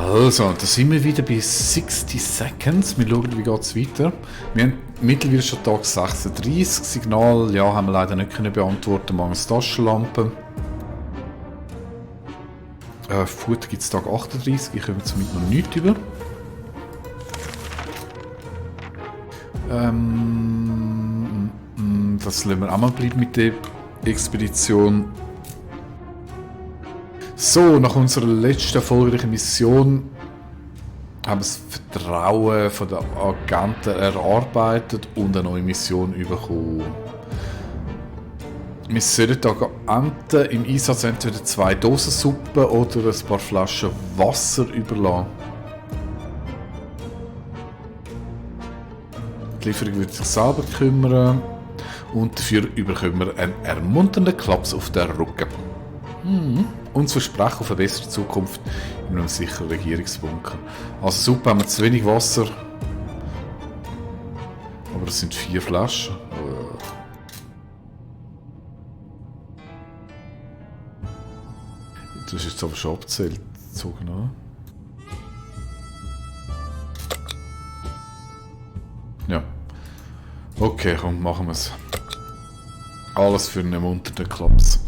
Also, da sind wir wieder bei 60 Seconds. Wir schauen, wie geht es weiter. Wir haben mittlerweile schon Tag 36. Signal, ja, haben wir leider nicht können beantworten, mangels Taschenlampe. Futter gibt es Tag 38, ich komme somit noch nichts über. Das lassen wir auch mal bleiben mit der Expedition. So, nach unserer letzten erfolgreichen Mission haben wir das Vertrauen von den Agenten erarbeitet und eine neue Mission bekommen. Wir sollen den Agenten im Einsatz entweder 2 Dosen Suppe oder ein paar Flaschen Wasser überlassen. Die Lieferung wird sich selber kümmern und dafür bekommen wir einen ermunternden Klaps auf den Rücken. Uns versprechen auf eine bessere Zukunft in einem sicheren Regierungsbunker. Also super, haben wir zu wenig Wasser. Aber es sind 4 Flaschen. Das ist jetzt aber schon abgezählt, oder? Ja. Okay, komm, machen wir es. Alles für einen ermunternden Klaps.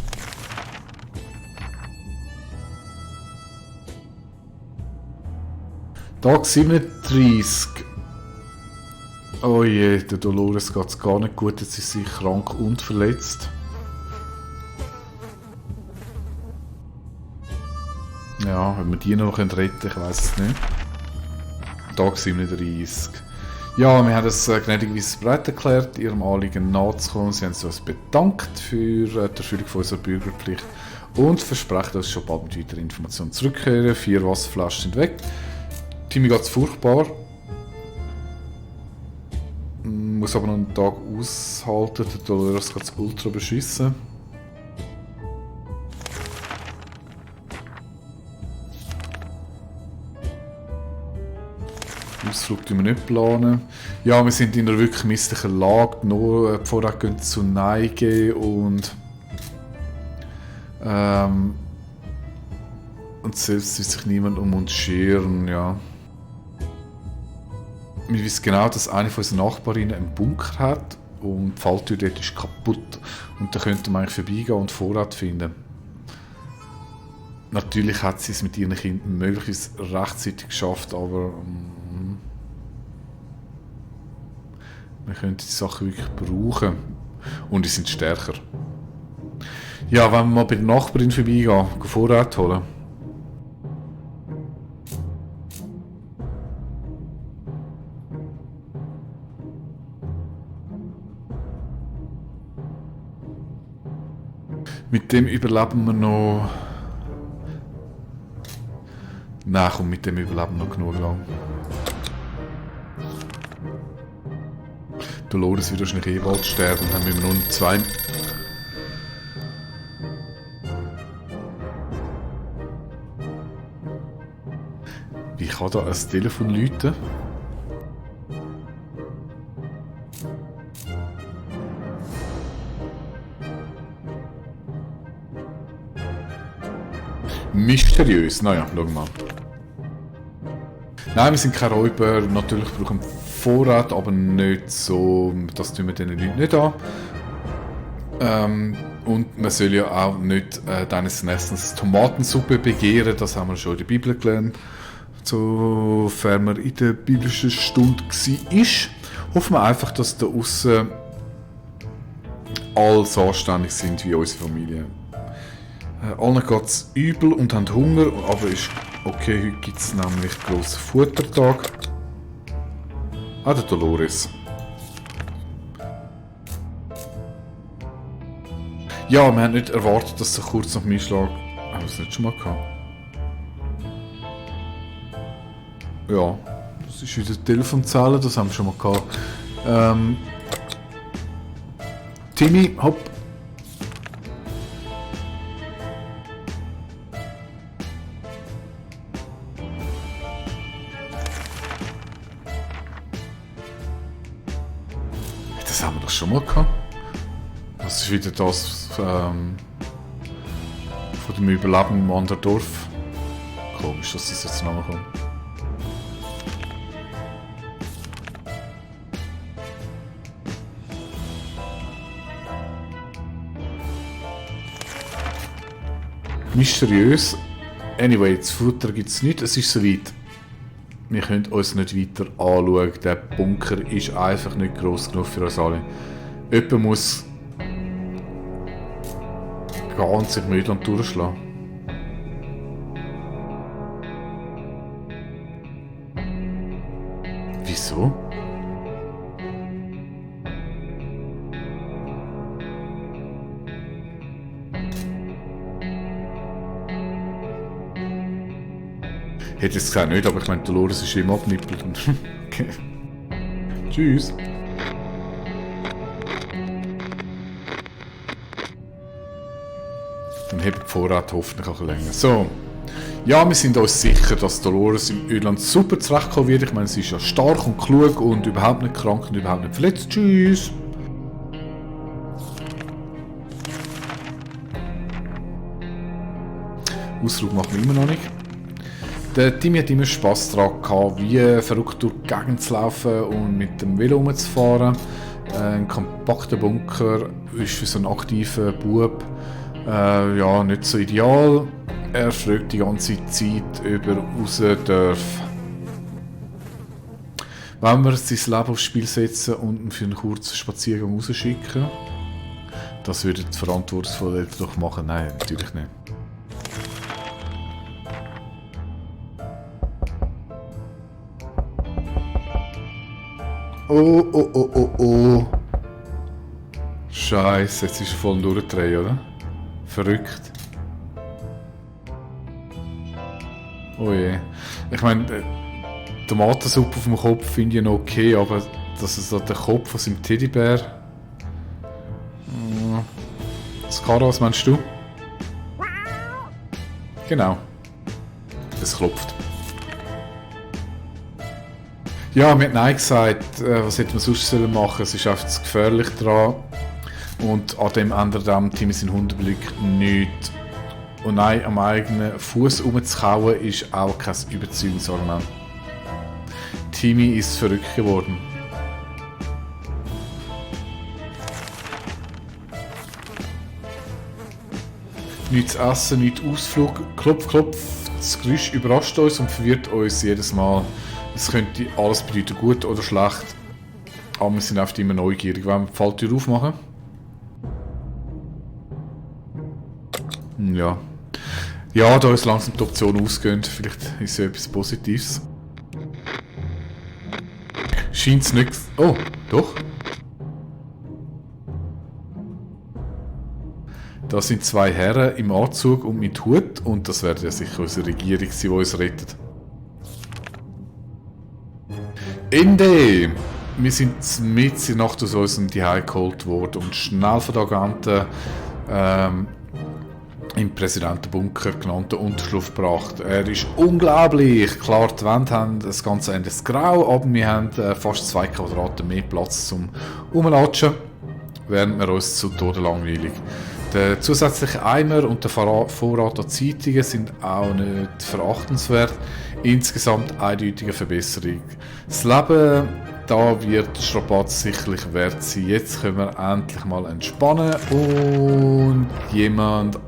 Tag 37. Oh je, der Dolores geht es gar nicht gut, jetzt ist sie krank und verletzt. Ja, wenn wir die noch retten können, ich weiß es nicht. Tag 37. Ja, wir haben es gnädigerweise bereit erklärt, ihrem Anliegen nachzukommen. Sie haben sich uns bedankt für die Erfüllung von unserer Bürgerpflicht und versprechen uns schon bald mit weiteren Informationen zurückkehren. 4 Wasserflaschen sind weg. Timmy geht es furchtbar. Muss aber noch einen Tag aushalten. Der Dolores geht es ultra beschissen. Ausflug tun wir nicht planen. Ja, wir sind in einer wirklich misslichen Lage. Nur die Vorräte gehen zu Neige und selbst will sich niemand um uns scheren, ja. Wir wissen genau, dass eine von unseren Nachbarinnen einen Bunker hat und die Falltür dort ist kaputt. Und da könnte man eigentlich vorbeigehen und Vorrat finden. Natürlich hat sie es mit ihren Kindern möglicherweise rechtzeitig geschafft, aber wir könnten die Sachen wirklich brauchen. Und die sind stärker. Ja, wenn wir mal bei der Nachbarin vorbeigehen, Vorrat holen. Mit dem überleben wir noch. Nein, komm, mit dem überleben wir noch genug lang. Dolores wird wahrscheinlich eh bald sterben, dann haben wir nur 2. Wie kann da ein Telefon läuten? Mysteriös. Naja, schauen wir mal. Nein, wir sind keine Räuber. Natürlich brauchen wir Vorrat, aber nicht so. Das tun wir den Leuten nicht an. Und man soll ja auch nicht deines Essens Tomatensuppe begehren. Das haben wir schon in der Bibel gelernt. Sofern man in der biblischen Stunde war. Hoffen wir einfach, dass da aussen alle so anständig sind wie unsere Familie. Allen geht es übel und haben Hunger, aber ist okay, heute gibt es nämlich einen grossen Futtertag. Ah, der Dolores. Ja, wir haben nicht erwartet, dass so kurz nach dem Einschlag... Haben wir es nicht schon mal gehabt? Ja, das ist wieder Telefonzelle, das haben wir schon mal gehabt. Timmy, hopp. Das haben wir doch schon mal gehabt. Das ist wieder das von dem Überleben im anderen Dorf. komisch, dass das jetzt noch kommt. Mysteriös. Anyway, das Futter gibt es nicht, es ist soweit. Wir können uns nicht weiter anschauen. Der Bunker ist einfach nicht gross genug für uns alle. Jemand muss ganz sich Müdland durchschlagen. Wieso? Hätte ich es gesagt nicht, aber ich meine, Dolores ist immer abnippelt. Okay. Tschüss. Dann hebt die Vorrat hoffentlich auch länger. So. Ja, wir sind uns sicher, dass Dolores im Irland super zurechtkommen wird. Ich meine, sie ist ja stark und klug und überhaupt nicht krank und überhaupt nicht verletzt. Tschüss. Ausflug machen wir immer noch nicht. Der Timmy hat immer Spass daran gehabt, wie verrückt durch die Gegend zu laufen und mit dem Velo rumzufahren. Ein kompakter Bunker ist für so einen aktiven Bub ja, nicht so ideal. Er fragt die ganze Zeit, ob er raus darf. Wenn wir sein Leben aufs Spiel setzen und ihn für einen kurzen Spaziergang rausschicken, das würde die verantwortungsvolle Eltern doch machen. Nein, natürlich nicht. Oh, oh, oh, oh, oh. Scheiße, jetzt ist er voll durchgedreht, oder? Verrückt. Oh je. Ich meine, Tomatensuppe auf dem Kopf finde ich noch okay, aber dass es so der Kopf von seinem Teddybär. Skara, was meinst du? Genau. Es klopft. Ja, wir haben Nein gesagt. Was hätte man sonst machen sollen? Es ist einfach zu gefährlich dran. Und an dem ändert dem Timmy seinen Hundeblick nichts. Und nein, am eigenen Fuß rumzukauen ist auch kein Überzeugungsargument. Timmy ist verrückt geworden. Nichts essen, nichts Ausflug. Klopf, klopf. Das Geräusch überrascht uns und verwirrt uns jedes Mal. Es könnte alles bedeuten, gut oder schlecht. Aber wir sind einfach immer neugierig. Wollen wir die Falltür aufmachen? Ja. Ja, da ist langsam die Option ausgehend. Vielleicht ist ja etwas Positives. Scheint es nicht. Oh, doch. Da sind zwei Herren im Anzug und mit Hut. Und das wird ja sicher unsere Regierung sein, die uns rettet. Ende! Wir sind mitten in der Nacht aus unserem Zuhause geholt worden und schnell von den Agenten im Präsidentenbunker genannten Unterschlupf gebracht. Er ist unglaublich. Klar, die Wände haben das ganze Ende grau, aber wir haben fast 2 Quadratmeter mehr Platz zum Rumlatschen, während wir uns zu Tode langweilig. Der zusätzliche Eimer und der Vorrat an Zeitungen sind auch nicht verachtenswert. Insgesamt eindeutige Verbesserung. Das Leben da wird Strapaz sicherlich wert sein. Jetzt können wir endlich mal entspannen und jemand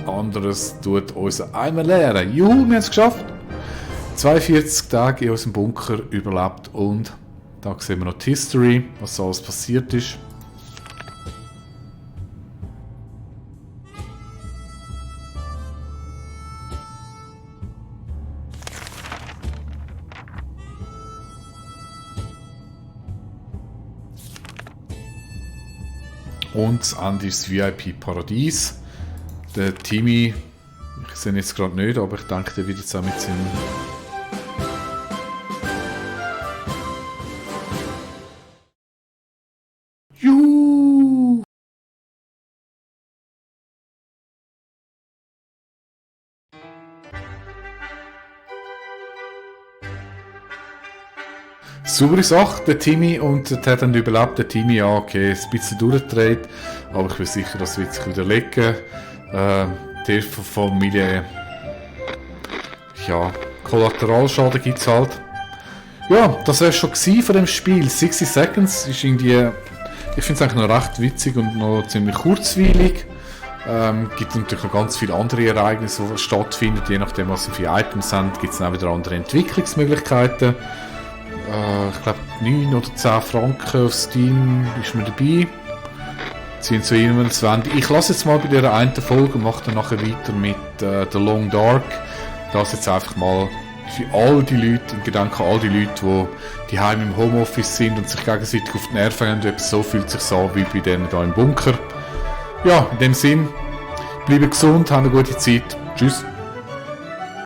anderes tut unseren Eimer leeren. Juhu, wir haben es geschafft! 42 Tage in unserem Bunker überlebt und da sehen wir noch die History, was alles passiert ist. Und das Ende ist das VIP-Paradies. Der Timmy, ich sehe ihn jetzt gerade nicht, aber ich denke, der wird jetzt auch mit seinem... Juhu! Saubere Sache, der Timmy, und der hat dann überlebt. Der Timmy, ja, okay, ist ein bisschen durchgedreht, aber ich bin sicher, das wird sich wieder legen. Die Hilfe von Familie ja, Kollateralschaden gibt es halt. Ja, das wäre schon gewesen von dem Spiel. 60 Seconds ist irgendwie, ich finde es eigentlich noch recht witzig und noch ziemlich kurzweilig. Gibt natürlich noch ganz viele andere Ereignisse, die stattfinden, je nachdem was sie für Items haben, gibt es dann auch wieder andere Entwicklungsmöglichkeiten. Ich glaube 9 oder 10 Franken auf Steam ist mir dabei. Ziehen zu ihnen, wenn sie wollen. Ich lasse jetzt mal bei dieser einen Folge und mache dann nachher weiter mit The Long Dark. Das jetzt einfach mal für all die Leute, in Gedanken all die Leute, die heim im Homeoffice sind und sich gegenseitig auf die Nerven haben. So fühlt es sich an wie bei denen hier im Bunker. Ja, in dem Sinn, bleibt gesund, habt eine gute Zeit. Tschüss.